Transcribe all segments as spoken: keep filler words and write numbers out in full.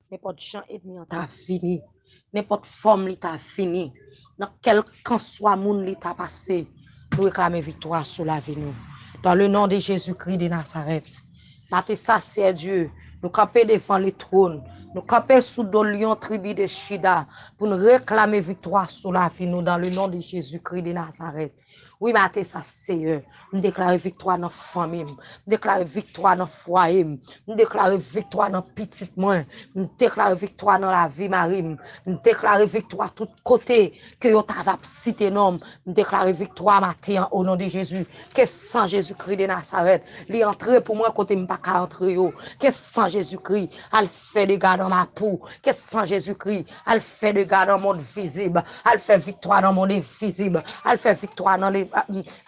Nenpòt jan ènmi an ta vini, nenpòt fòm li ta vini, nan kèlkanswa moun li ta pase, nou reklame viktwa sou lavi nou. Dans le nom de Jésus-Christ de Nazareth. Maten sa, Seyè Dye, nou kanpe devan le tròn, nou kanpe sou do lyon tribi de Jida pou n reklame viktwa sou lavi nou dans le nom de Jésus-Christ de Nazareth. Wi, maten sa, Seyè, m deklare viktwa nan fanmi m, m deklare viktwa nan fwaye m, m deklare viktwa nan pitit mwen, m deklare viktwa nan lavi mari m, m deklare viktwa tout kote ke yo ta ap site non m, m deklare viktwa maten an, o non de Jezi. Ke san Jezikri de Nazarèt, li antre pou mwen kote m pa ka antre yo. Ke san Jezikri al fè dega nan lapou. Ke san Jezikri al fè dega nan mond vizib. Al fè viktwa nan mond envizib. Al fè viktwa nan le,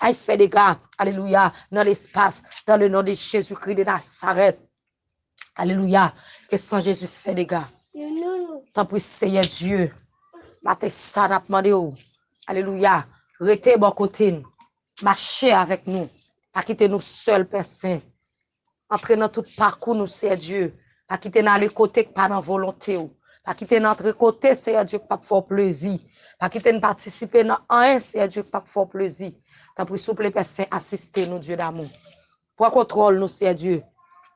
al fè dega, alelouya, nan lespas. Dans le nom de Jésus-Christ de Nazareth. Alelouya. Ke san Jezi fè dega. Tanpri, Seyè Dye, maten sa n ap mande w, alelouya, rete bò kote n, mache avèk nou. Pa kite nou sèl, Pè Sen. Antre nan tout pakou nou, Seyè Dye. Pa kite n ale kote k pa nan volonte w. Pa kite n antre kote, Seyè Dye, k p ap fè w plezi. Pa kite n patisipe nan anyen, Seyè Dye, k p ap fè w plezi. Tanpri, souple, Pè Sen, asiste nou, Dye damou. Pran kontwòl nou, Seyè Dye.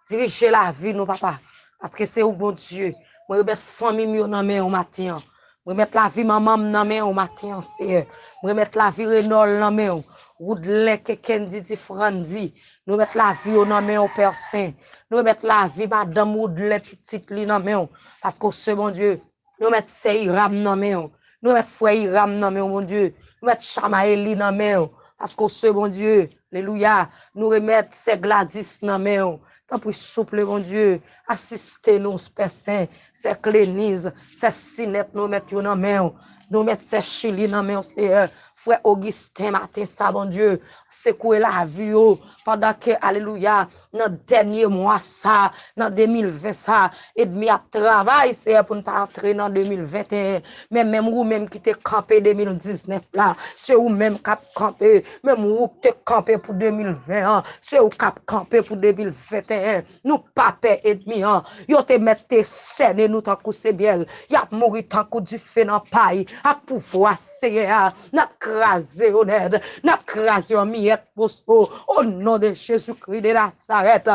Dirije lavi nou, papa. Paske se ou k Bondye. Mwen remèt fanmi m yo nan men w maten an. Mwen remèt lavi manman m nan men w maten an, Seyè. Mwen remèt lavi Renòl nan men w. Woudlen, Kekendi, Difrandi. Nou remèt lavi yo nan men w, Pè Sen. Nou remèt lavi madanm Woudlen, pitit li nan men w. Paske w se Bondye. Nou remèt sè Iram nan men w. Nou remèt frè Iram nan men w, Bondye. Nou remèt Chamaeli nan men w. Paske w se Bondye. Alelouya. Nou remèt sè Gladys nan men w. Tanpri, souple, Bondye, asiste nou, Pè Sen. Sè Kleniz, sè Sinèt, nou remèt yo nan men w. Nou remèt sè Chili nan men w, Seyè. Frè Ogisten, maten sa, Bondye, sekwe lavi yo. Pandan ke, alelouya, nan dènye mwa sa, nan de mil ven sa, ènmi ap travay, Seyè, pou n pa antre nan de mil venteyen. Men menm ou menm ki te kanpe de mil diznèf la, se ou menm k ap kanpe. Menm ou k te kanpe pou de mil ven an, se ou k ap kanpe pou de mil venteyen. Nou pa pè ènmi an. Yo te mèt te sènen nou tankou sebyèl. Y ap mouri tankou dife nan pay. Ak pouvwa Seyè a, n ap kraze yo nèt. N ap kraze yo an miyèt moso. O non de Jezikri de Nazarèt.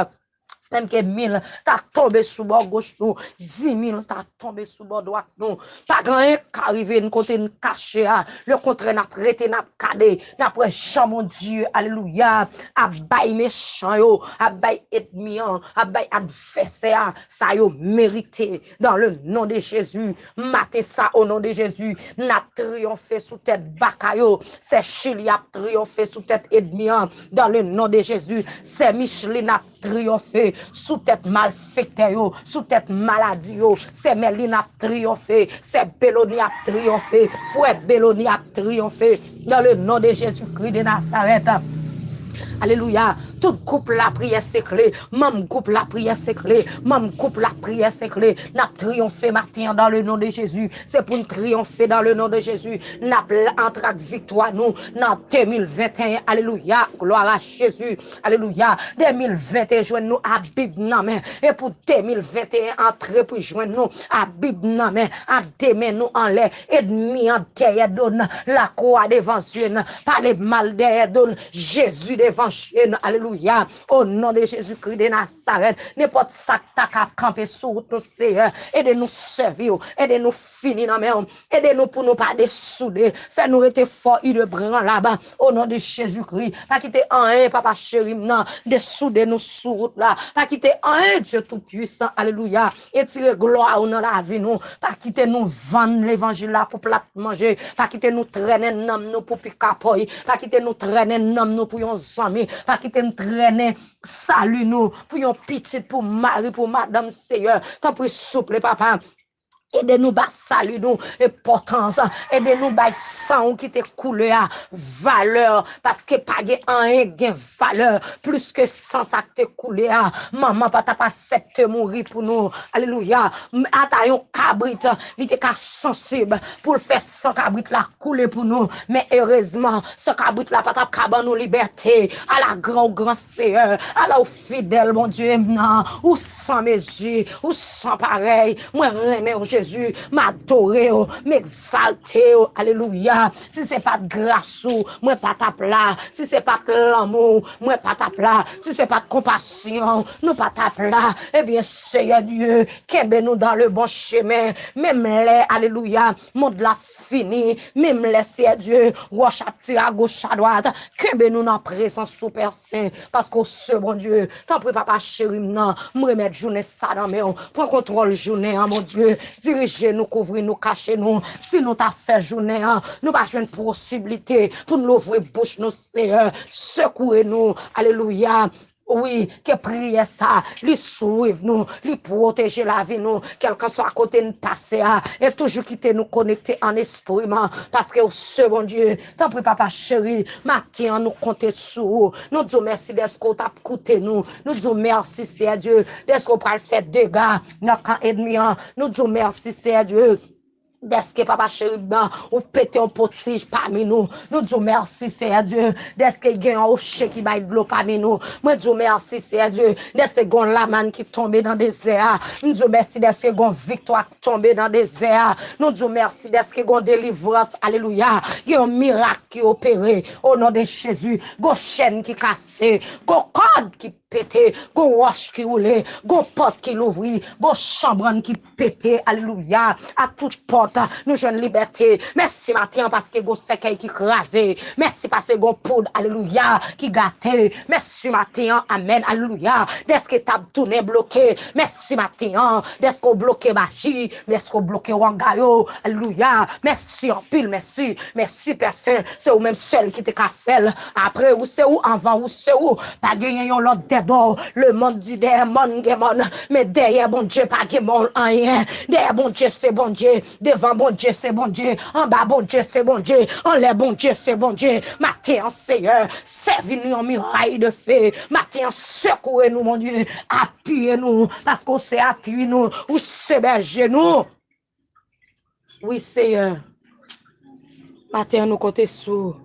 Menm ke mil ta tonbe sou bò goch nou, di mil ta tonbe sou bò dwat nou, pa gen anyen k ka rive n kote n kache a. Lekontrè, n ap rete, n ap gade, n ap wè jan Bondye, alelouya, ap bay mechan yo, ap bay ènmi an, ap bay advèsè a sa yo merite. Dans le nom de Jésus, maten sa, o non de Jezi, n ap triyonfe sou tèt baka yo. Sè Chili ap triyonfe sou tèt ènmi an. Dans le nom de Jésus, sè Micheline ap triyonfe sou tèt malfektè yo, sou tèt maladi yo. Sè Mèlin ap triyonfe, sè Beloni ap triyonfe, frè Beloni ap triyonfe. Dans le nom de Jésus-Christ de Nazareth. Alelouya. Tout gwoup lapriyè sekle, manm gwoup lapriyè sekle, manm gwoup lapriyè sekle, n ap triyonfe maten an dans le nom de Jésus. Se pou n triyonfe dans le nom de Jésus. N ap antre ak viktwa nou nan de mil venteyen. Alelouya. Glwa a Jezi. Alelouya. De mil venteyen jwenn nou ak Bib nan men. E pou de mil venteyen antre pou jwenn nou ak Bib nan men, ak de men nou anlè. Ènmi an dèyè do n. Lakwa devan zye n. Pale mal dèyè do n. Jezi devan je n. Alelouya. O non de Jezikri de Nazarèt. Nenpòt sa k ta ka kanpe sou wout nou, Seyè. Ede nou sèvi w. Ede nou fini nan men w. Ede nou pou nou pa desoude. Fè nou rete fò, inebranlab. O non de Jezikri. Pa kite anyen, papa cheri m nan, desoude nou sou wout la. Pa kite anyen, Dye Toupwisan, alelouya, etire glwa ou nan lavi nou. Pa kite nou vann levanjil la pou plat manje. Pa kite nou trennen nanm nou pou pikapòy. Pa kite nou trennen nanm nou pou yon zanmi. Pa kite nou trennen sali nou pou yon pitit, pou mari, pou madanm, Seyè. Tanpri, souple, papa. Ede nou ba sali nou enpòtans. Ede nou bay san w ki te koule a valè. Paske pa gen anyen k gen valè plis ke san sa k te koule a. Manman pa t ap aksepte mouri pou nou. Alelouya. Ata yon kabrit, li te ka sansib pou l fè san kabrit la koule pou nou. Men erezman, san kabrit la pa t ap ka ban nou libète. Ala gran ou gran Seyè. Ala ou fidèl, Bondye m nan. Ou san mezi. Ou san parèy. Mwen renmen w, Jezi. M adore w. M egzalte w. Alelouya. Si se pa t gras ou, mwen pa t ap la. Si se pa t lanmou w, mwen pa t ap la. Si se pa t konpasyon w, nou pa t ap la. Ebyen, Seyè Dye, kenbe nou dans le bon chemin. Menm lè, alelouya, mond la fini, menm lè, Seyè Dye, wòch ap tire agoch adwat, kenbe nou nan prezans ou, Pè Sen, paske w se Bondye. Tanpri, Papa cheri m nan, m remèt jounen sa nan men w. Pran kontwòl jounen an, Bondye. Dirije nou, kouvri nou, kache nou. Si nou ta fè jounen an, nou pa jwenn posiblite pou n louvri bouch nou, Seyè. Sekoure nou. Alelouya. Wi, ke priyè sa, li swiv nou, li pwoteje lavi nou, kèlkanswa kote n pase a, e toujou kite nou konekte an espri m, paske w se Bondye. Tanpri, Papa cheri, maten an, nou konte sou ou. Nou di w mèsi dèske w t ap koute nou. Nou di w mèsi, Seyè Dye, dèske w pral fè dega nan kan ènmi an. Nou di w mèsi, Seyè Dye, dèske, Papa cheri m nan, ou pete yon potij pami nou. Nou di w mèsi, Seyè Dye, dèske gen yon woche ki bay dlo pami nou. Mwen di w mèsi, Seyè Dye, dèske gen yon lamann ki tonbe nan dezè a. M di w mèsi dèske gen yon viktwa k tonbe nan dezè a. Nou di w mèsi dèske gen yon delivrans, alelouya. Gen yon mirak ki opere, o non de Jezi. Gen yon chèn ki kase, gen yon kòd ki pete, gon wòch ki woule, gon pòt ki louvri, gon chanbrann ki pete, alelouya, ak tout pòt, nou jwenn libète. Mèsi maten an paske gon sèkèy ki kraze, mèsi paske gon poud, alelouya, ki gate. Mèsi maten an, amèn, alelouya, dèske tab tounen bloke. Mèsi maten an, dèske w bloke maji, dèske w bloke wanga yo, alelouya. Mèsi anpil, mèsi, mèsi Pè Sen, se ou menm sèl ki te ka fè l. Apre ou se ou, anvan ou se ou. Pa genyen yon lòt dèdò. Lemonn di dèyè mòn gen mòn, men dèyè Bondye pa gen mòn anyen. Dèyè Bondye se Bondye, devan Bondye se Bondye, anba Bondye se Bondye, anlè Bondye se Bondye. Maten an, Seyè, sèvi nou yon miray de fe. Maten an, sekoure nou, Bondye, apiye nou, paske ou se api nou, ou se bèje nou. Wi, Seyè. Maten an, nou konte sou ou.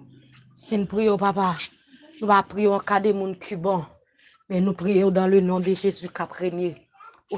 Si n priye w, Papa, nou pa priye w an ka de moun ki bon, men nou priye w dans le nom de Jésus k ap renye. Ou